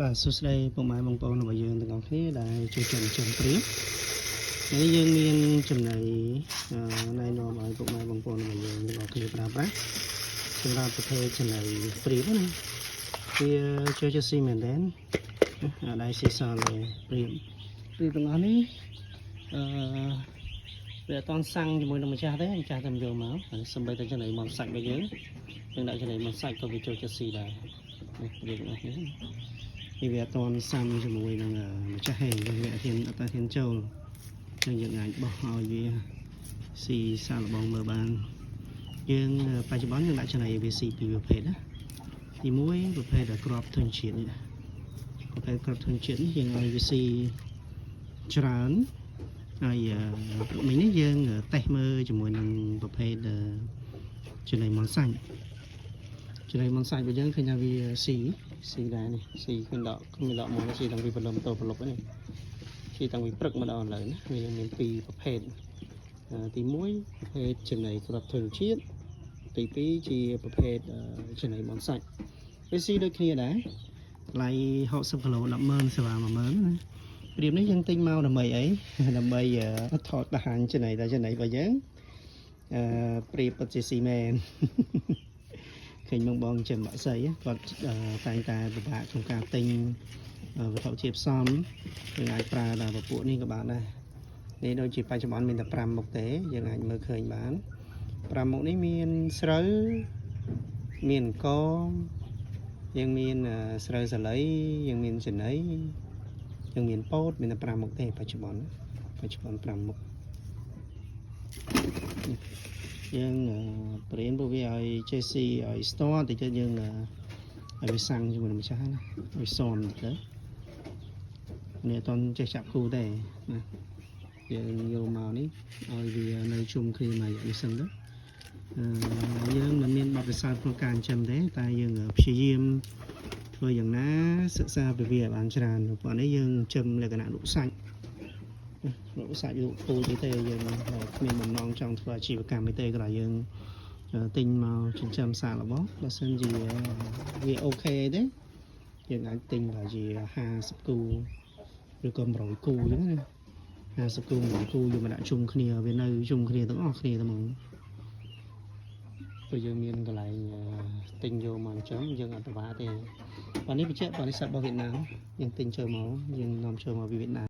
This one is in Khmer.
បាទសួស្តីពុកម៉ែបងប្អូនរបស់យើងទាំងអស់គ្នាដែលចូលចិត្តចិញ្ចឹមព្រាបថ្ងៃនេះយើងមានចំណីណែនាំឲ្យពុកម៉ែបងប្អូនរបស់យើងទាំងអស់គ្នាប្រើប្រាស់សម្រាប់ប្រភេទចំណីព្រាបណាវាចូលចិត្តស៊ីមែនទែនអាដៃស៊ីសល់ទេព្រាបព្រាបទាំងអស់នេះអឺវាអត់តន់សាំងជាមួយនឹងម្ចាស់ទេម្ចាស់តែយកមកហើយសំបីតែចំណីមាន់សាច់របស់យើងយើងដាក់ចំណីមាន់សាច់ក៏វាចូលចិត្តស៊ីដែរនេះព្រាបទាំងអស់នេះ នេះវាអត់តន់សាំជាមួយនឹងម្ចាស់ហេវាអត់ហ៊ានអត់ហ៊ានចូលអញ្ចឹងយើងអាចបោះឲ្យវាស៊ីសាកល្បងមើលបានយើងបច្ចុប្បន្នយើងដាក់ចំណីវាស៊ីពីរប្រភេទណាទី1ប្រភេទគ្រាប់ធញ្ញជាតិនេះប្រភេទគ្រាប់ធញ្ញជាតិនេះយើងឲ្យវាស៊ីច្រើនហើយមិញនេះយើងតេស្តមើលជាមួយនឹងប្រភេទចំណីមាន់សាច់ចំណីមាន់សាច់របស់យើងឃើញថាវាស៊ីស៊ីដែរនេះស៊ីឃើញដកគ្មានដកមកស៊ីតាំងពីព្រលឹមទៅព្រលប់នេះស៊ីតាំងពីព្រឹកមកដល់ឥឡូវណាវាមានពីរប្រភេទទី1ប្រភេទចំណីគ្រាប់ធញ្ញជាតិទី2ជាប្រភេទចំណីមាន់សាច់វាស៊ីដូចគ្នាដែរថ្លៃ60គីឡូ100,000សេវា100,000ណាព្រាបនេះយើងទិញមកដើម្បីអីដើម្បីថតបង្ហាញចំណីតែចំណីរបស់យើងអឺព្រាបពិតជាស៊ីមែន ឃើញបងបងចិញ្ចឹមបក្សីគាត់តែងតែពិបាកក្នុងការទិញវត្ថុជាផ្សំយើងអាចប្រើដល់ពពួកនេះក៏បានដែរនេះដូចជាបច្ចុប្បន្នមានតែ5មុខទេយើងអាចមើលឃើញបាន5មុខនេះមានស្រូវមានអង្ករយើងមានស្រូវសាលីយើងមានចំណីយើងមានពោតមានតែ5មុខទេបច្ចុប្បន្នបច្ចុប្បន្ន5មុខនេះយើងបរៀនពួកវាឲ្យចេះស៊ីឲ្យស្ទាត់តិចទៀតយើងឲ្យវាសាំងជាមួយនឹងម្ចាស់ណាឲ្យស៊ាំទៅនេះអត់ទាន់ចេះចាប់គូទេណាយើងយកមកនេះឲ្យវានៅជុំគ្នាមួយរយៈនេះសិនទៅយើងមិនមានបទពិសោធន៍ក្នុងការចិញ្ចឹមទេតែយើងព្យាយាមធ្វើយ៉ាងណាសិក្សាពីវាឲ្យបានច្រើនព្រោះនេះយើងចិញ្ចឹមលក្ខណៈលក់សាច់លក់សាច់លក់ពូជទេយើងគ្មានបំណងចង់ធ្វើអាជីវកម្មទេគ្រាន់យើងទិញមកចិញ្ចឹមសាកល្បងបើសិនជាវា OK ទេយើងអាចទិញប្រហែលជា50គូឬក៏100គូអញ្ចឹងណា50គូ100គូយកមកដាក់ជុំគ្នាវានៅជុំគ្នាទាំងអស់គ្នាតែហ្មងព្រោះយើងមានកន្លែងទិញយកមកអញ្ចឹងយើងអត់ពិបាកទេបាទនេះបញ្ជាក់បរិស័ទរបស់វៀតណាមយើងទិញចូលមកយើងនាំចូលមកពីវៀតណាម។